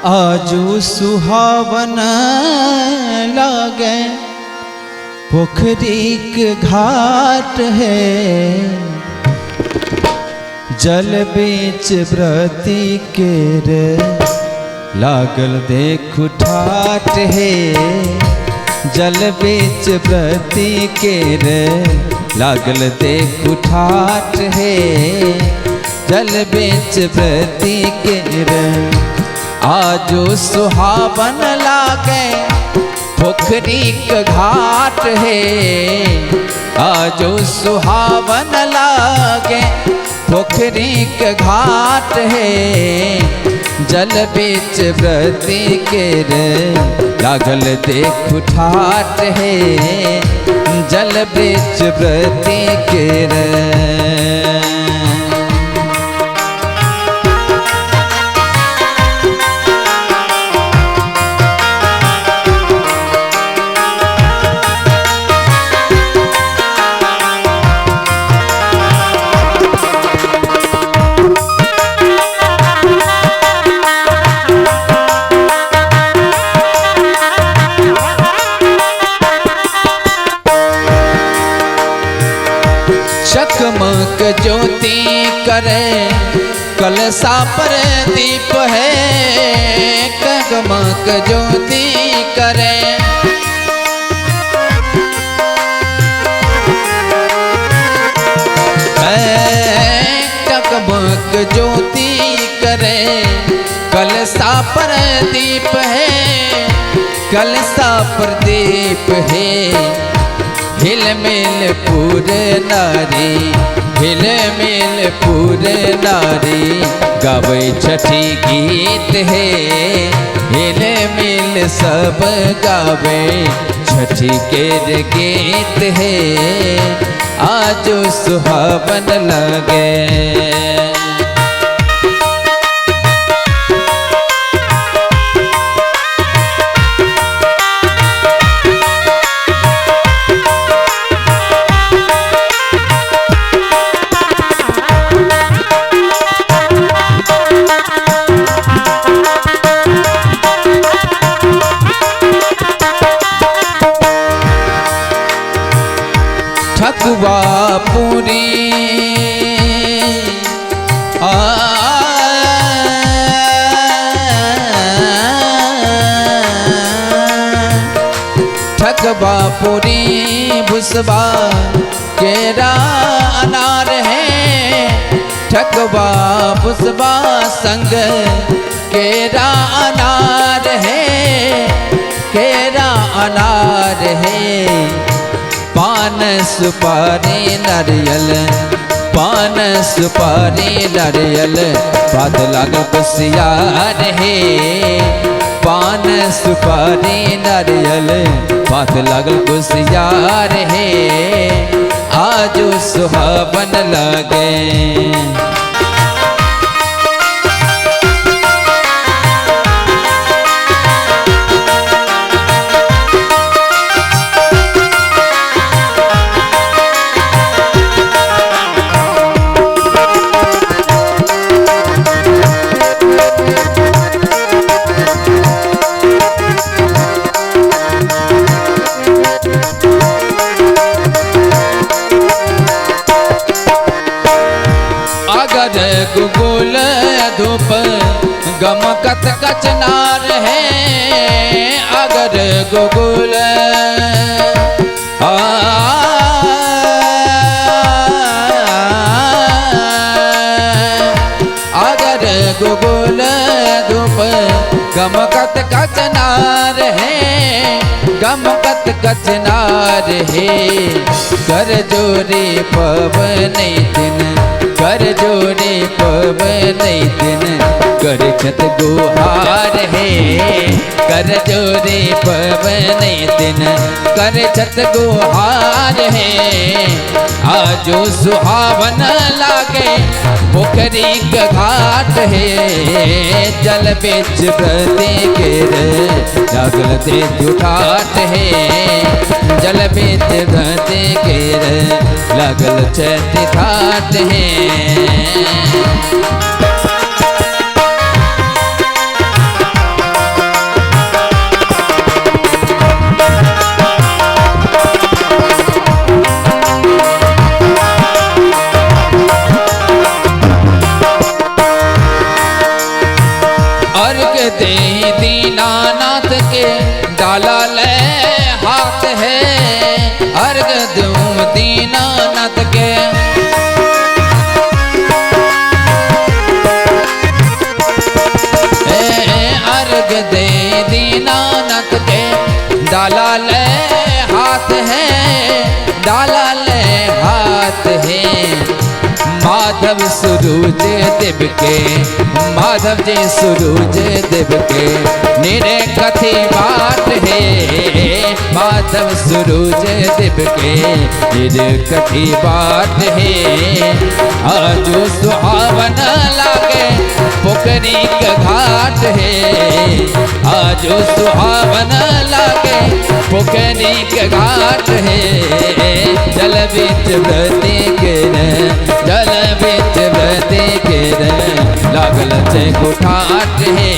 आजू सुहावन लागे पोखरीक घाट है, जल बीच व्रती केर लागल देखु ठाट है, जल बीच व्रती केर लागल देखु ठाट है, जल बीच व्रती केर आजो सुहावन लागे पोखरीक घाट है, आजो सुहावन लागे पोखरीक घाट है, जल बीच व्रती केर लागल देखु ठाट है, जल बीच व्रती केर। चकमक ज्योति करे कलसा पर दीप है, चकमक ज्योति करे चकमक ज्योति करे कलसा पर दीप है, कलसा पर दीप है, हिल मिल पूर नारी, हिल मिल पूर नारी गावे छठी गीत है, हिल मिल सब गावे छठी के गीत है, आज सुहावन लगे। ठकुआ पूरी आ ठकुआ पूरी भुसबा केरा अनार है, ठकुआ भुसबा संग केरा अनार है, केरा अनार है, पान सुपारी नारियल, पान सुपारी नारियल पात लागल कुसियार है, पान सुपारी नारियल पात लागल कुसियार है, आज सुहावन लागे। अगर गुगुल धूप गमकत कचनार है, अगर गुगुल अगर गुगुल धूप गमकत कचनार है, गमकत कचनार है, कर जोरी पवन दिन, कर जोरी पवन दिन कर छत गुहार है, कर जोरी पवन दिन कर छत गुहार है, आजो सुहावन लागे पोखरी घाट है, जल बीच व्रती केर लागल देखु ठाट है, जल बीच व्रती केर लागल छठ घाट है। अर्घ दे दीनानाथ के डाला ले हाथ है, अर्घ दूं दीनानाथ के। अर्घ दे दीनानाथ के डाला ले हाथ है, डाला ले हाथ है। माधव सुरूज देव के, माधव जी सुरूज देव के निरे कथी बाट है। माधव सुरूज देव के निरे कथी बाट है। आजू सुहावन लागे पोखरी के घाट है, आजू सुहावन लागे पोखरी के घाट है। जल बिच व्रती के, जल बिच व्रती के लागल छै कुठाट है।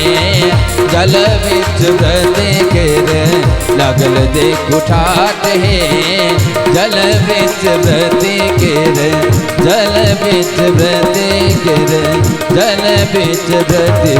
जल बिच व्रती के लागल दे कुठाट है। जल बिच व्रती के, जल बिच व्रती के, जल बिच व्रती।